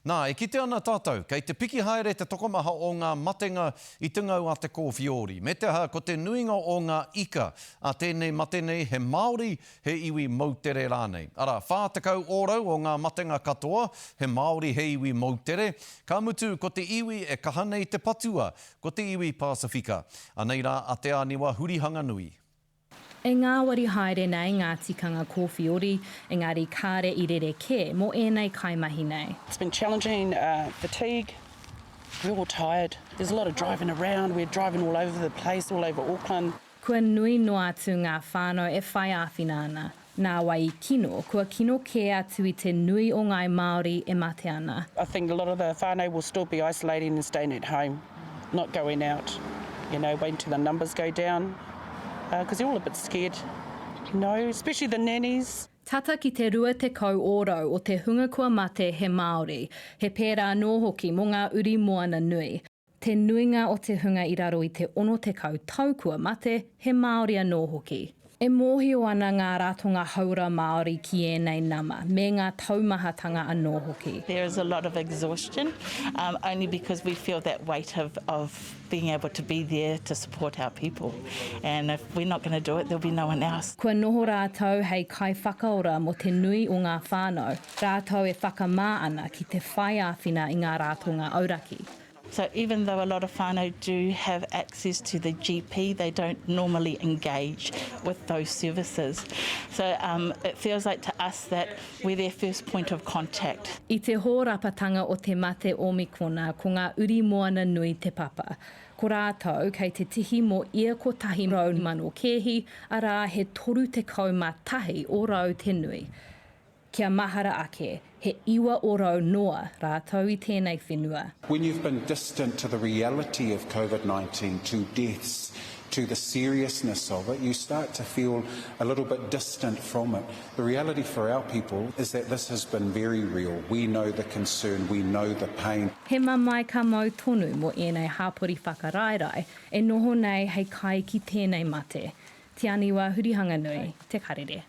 Nā, e kite ana tātou, kei te piki haere te tokomaha o ngā matenga i te ngau a te kōwhiori. Me te aha, ko te nuinga o ngā ika a tēnei mate nei he Māori, he iwi moutere rānei. Arā, 40 ōrau o ngā matenga katoa, he Māori, he iwi moutere. Ka mutu, ko te iwi e kaha nei te patua, ko te iwi Pasifika. Anei rā a Te Āniwa Hurihanganui. E ngāwari haere nei ngā tikanga kōwhiori, engari kāre i rerekē mō ēnei kaimahi nei. It's been challenging, fatigue, we're all tired, there's a lot of driving around, we're driving all over the place, all over Auckland. Kua nui noa atu ngā whānau e whai āwhina ana. Nāwai i kino, kua kino kē atu i te nui o ngāi Māori e mate ana. I think a lot of the whānau will still be isolating and staying at home, not going out, you know, waiting till the numbers go down, because they're all a bit scared, you know, especially the nannies. Tata ki te 20 ōrau o te hunga kua mate he Māori. He pērā anō hoki mō ngā uri moana nui. Te nuinga o te hunga i raro i te 60 tau kua mate, he Māori anō hoki. E mōhio ana ngā ratonga hauora Māori ki ēnei nama, me ngā taumahatanga anō hoki. There is a lot of exhaustion, only because we feel that weight of of being able to be there to support our people and if we're not going to do it there'll be no one else. Kua noho rātou hei kaiwhakaora mō te nui o ngā whānau, rātou e whakamā ana ki te whai āwhina i ngā ratonga auraki. So even though a lot of whānau do have access to the GP, they don't normally engage with those services. So um, it feels like to us that we're their first point of contact. I te hōrapatanga o te mate Ōmikona ko ngā uri moana nui te papa. Ko rātou kei te tihi mō ia 100,000 kēhi, arā he 31 ōrau te nui. Kia mahara ake, he iwa orau noa rātou i tēnei whenua. When you've been distant to the reality of Covid-19, to deaths, to the seriousness of it, you start to feel a little bit distant from it. The reality for our people is that this has been very real. We know the concern, we know the pain. He mamae ka mau tonu mō ēnei hāpori whakaraerae e noho nei hei kai ki tēnei mate. Te Aniwa Hurihanganui, Te Karere.